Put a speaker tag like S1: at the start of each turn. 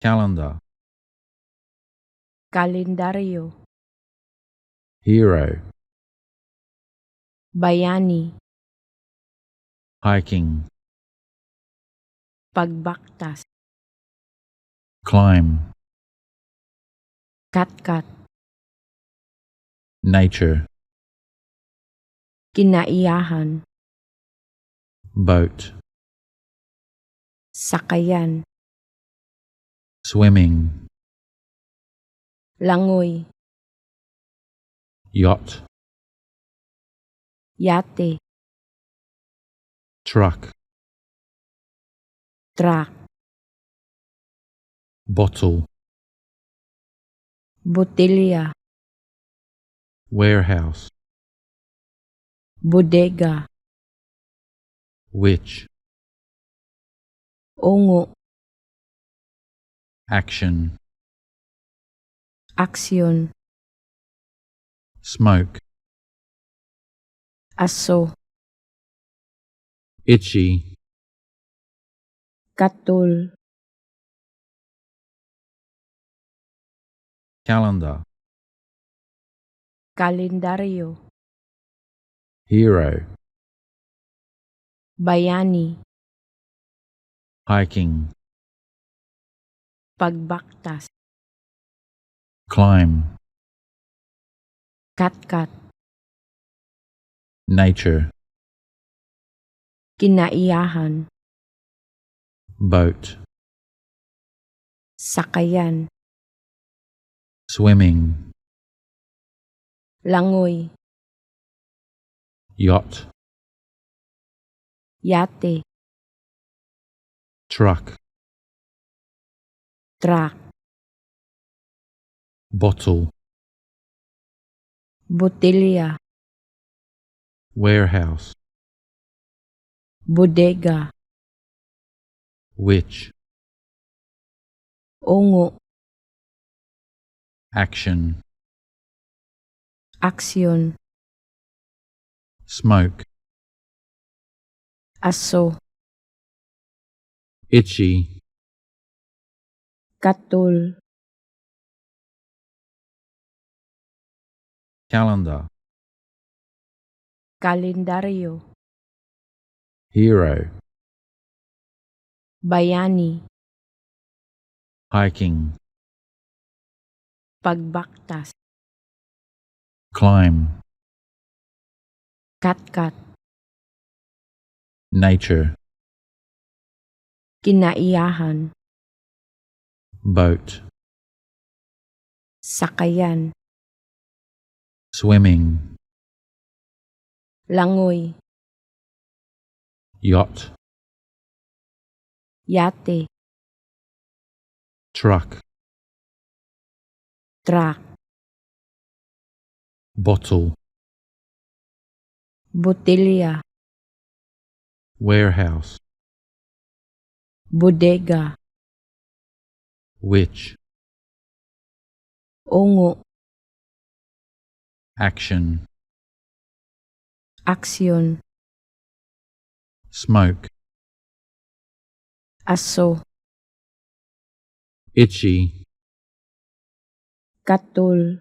S1: Calendar.
S2: Kalendaryo.
S1: Hero.
S2: Bayani.
S1: Hiking.
S2: Pagbaktas.
S1: Climb.
S2: Katkat.
S1: Nature.
S2: Kinaiyahan.
S1: Boat.
S2: Sakayan.
S1: Swimming.
S2: Langoy.
S1: Yacht.
S2: Yate.
S1: Truck.
S2: Truck.
S1: Bottle.
S2: Botelya.
S1: Warehouse.
S2: Bodega.
S1: Witch.
S2: Ungo.
S1: Action.
S2: Aksyon.
S1: Smoke.
S2: Aso.
S1: Itchy.
S2: Katol.
S1: Calendar.
S2: Kalendaryo.
S1: Hero.
S2: Bayani.
S1: Hiking.
S2: Pagbaktas.
S1: Climb.
S2: Katkat.
S1: Nature.
S2: Kinaiyahan.
S1: Boat.
S2: Sakayan.
S1: Swimming.
S2: Langoy.
S1: Yacht.
S2: Yate.
S1: Truck.
S2: Truck.
S1: Bottle.
S2: Botelya.
S1: Warehouse.
S2: Bodega.
S1: Witch.
S2: Ungo.
S1: Action.
S2: Aksyon.
S1: Smoke.
S2: Aso.
S1: Itchy.
S2: Katol.
S1: Calendar.
S2: Kalendaryo.
S1: Hero.
S2: Bayani.
S1: Hiking.
S2: Pagbaktas.
S1: Climb.
S2: Katkat.
S1: Nature.
S2: Kinaiyahan.
S1: Boat.
S2: Sakayan.
S1: Swimming.
S2: Langoy.
S1: Yacht.
S2: Yate.
S1: Truck.
S2: Truck.
S1: Bottle.
S2: Botelya.
S1: Warehouse.
S2: Bodega.
S1: Witch.
S2: Ungo.
S1: Action.
S2: Aksyon.
S1: Smoke.
S2: Aso.
S1: Itchy.
S2: Katol.